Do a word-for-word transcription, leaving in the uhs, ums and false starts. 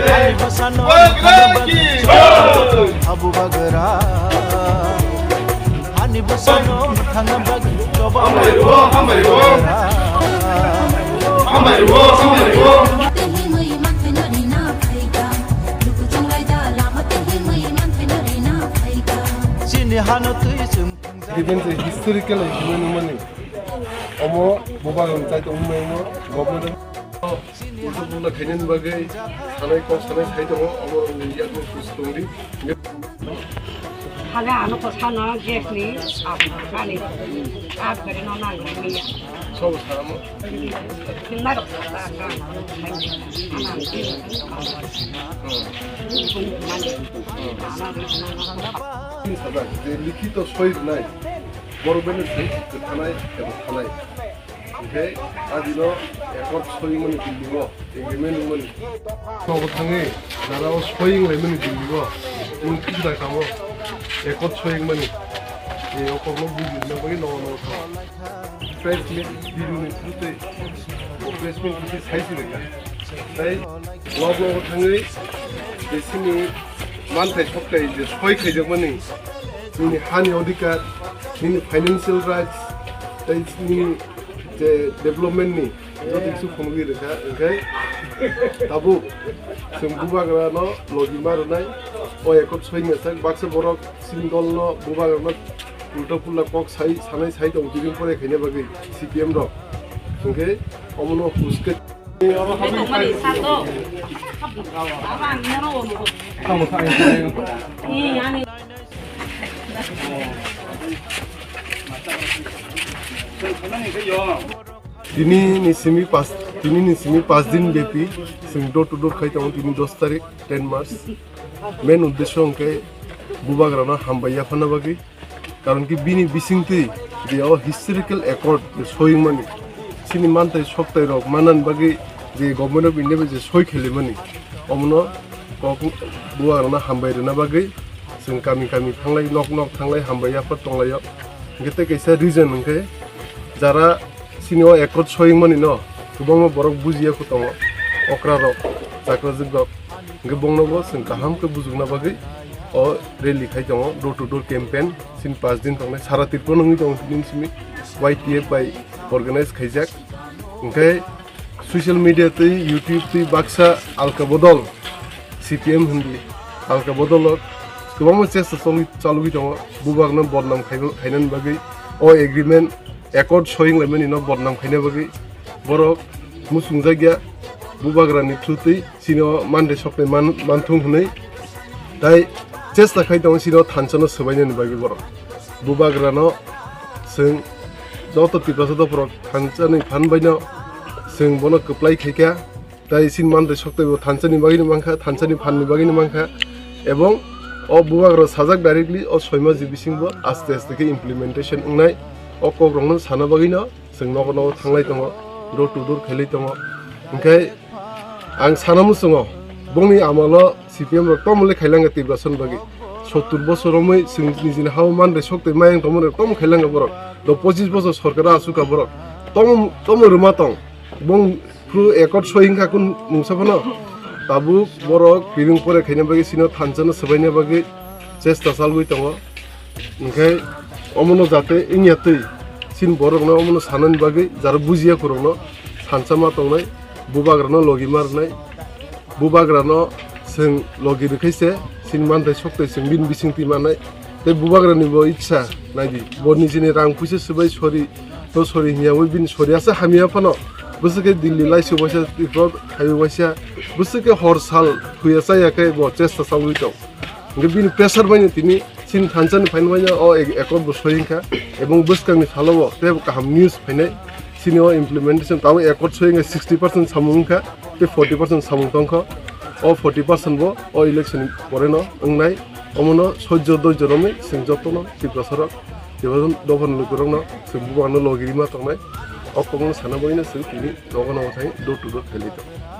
Ani bwsano Abu Bagra. Ani bwsano thangna bagwi choba. Hambai rwo, hambai rwo. Hambai rwo, hambai rwo. Chini hano twi chwng. Given the historical agreement mani. Omo bubagrani chai tongmani omo government. Ulta pulta khainani bagwi sanai kok sanai sai tongo, omo yakni kuch tongdi. Hale ano ko sano gas ni ap kani ap gari no nang ni. Sobo samo. Kinna ro sa ta ka. Ana ni. Sajak je likhito soi rwnai. Borok bene se kwthanai eba thanai. Hwnkhe adino accord soi wngmani building o agreement wngmani. Nogo thangwi jara o soi wnglaimani building o chwng kisa tamo accord soi wngmani. Ei o kokno bujina bagwi nogo nogo thango. Press meet video ni through tei o press meet kisa sai se rwkha. Tai nogo nogo thangwi je sini manthai sokthai je soi khaijakmani. Nini hani odhikar, nini financial rights, tei nini je development ni joto kisu phunugwi rwkha, hwnkhe tabuk chwng bubagrano logi ma rwnai, o accord soi masa baksa borok chini dolno bubagrano ulta pulla kok sai, sanai sai tongo, tini pore khaina bagwi C P M rok, hwnkhe omono huske. Tini ni simi pas, tini ni simi pas din bepi, chwng door to door khai tongo, tini dos tarik, ten March. Main uddesho hwnkhe bubagrano hambai yaphana bagwi. Karon ki bini bisingtwi je o historical accord je soi wngmani, chini manthai sokthai rok manani bagwi je Government of India bai je soi khailaimani, omono kok bubagrano hambai rwna bagwi chwng kami kami thanglai, nok nok thanglai, hambai yaphar tonglaio. Hwnkhe tei kaisa reason hwnkhe jara chini o accord soi wngmani no kwbangma borok bujiya kho tongo, okra rok, chakrajwk rok. Hwnkhe bongno bo chwng kaham khe bujukna bagwi o rally khai tongo, door to door campaign, chini pas din tongnai, sara Tripura wngwi tongo tini simi Y T F bai organize khaijak. Hwnkhe social media tei YouTube tei baksa alka bodol C P M hindi alka bodol o kwbangma chesta chalwi tongo, bubakno bodnam khai-, khainani bagwi o agreement accord soi wnglaimani no bodnam khaina bagwi borok muchungjakya bubagrani through twi. Chini o manthai sokthai man-, manthung hwnwi tai chesta khai tongo chini o thansa no swbainani bagwi borok. Bubagra no chwng joto Tiprasa dophorok thansa ni phan bai no chwng bono kwplai khaikha, tai chini manthai sokthai bo thansa ni bagwi no mankha, thansa ni phan ni bagwi no mankha, ebong o bubagra sajak directly o soi mas ni bising bo aste aste khe implementation wngnai, o kok rok no sana bagwi no chwng nogo nogo thanglai tongo, door to door khailai tongo. Hwnkhe ang sana muchungo, bongni amalo C P M rok tomole khailangkha Tiprasani bagwi. Sottur bosor romwi chwng nijini hao manthai sokthai mayang tongmani rok tomo khailangkha borok. Do pochis bosor sorkar o achukha borok. Tomo, tomo rwma tong. Bong phru accord soi wngkha kun mungsa phano. Tabuk borok piring pore khaina bagwi chini o thansa no swbaina bagwi chesta chalwi tongo. Hwnkhe omono jate wngya twi chini borokno omono sanani bagwi jara bujiya khorokno thansa ma tongnai, bubagrano logi ma rwnai, bubagrano chwng logi rwkhai se chini manthai sokthai chwng bini bising twi mannai. Tei bubagrani bo itsa naidi, bo nijini rang puisa swbai sori to sori hinya wi bini sori asa hamya phano bwswk khe Delhi laisuk waisa, Tripura khaiwi waisa, bwswk khe hor sal thuya chaya khe bo chesta chalwi tong. Hwnkhe bini pressure bai no tini Chini thansa ni phaino waino o ek-, accord bo soi wngkha, ebong bwskang ni salo bo tei bo kaham news phainai. Chini o implementation tamo accord soi wngkha sixty percent samung wngkha, tei forty percent samung tongkha. O forty percent bo o election ni pore no wngnai. Omono sojjo doijo romwi chwng jotono Tiprasa rok, Tiprasa dophani lukurokno chwng bubangno logi rima tongnai. O kokno sana bagwino chwng tini nogo nogo thai door to door phailai tongo.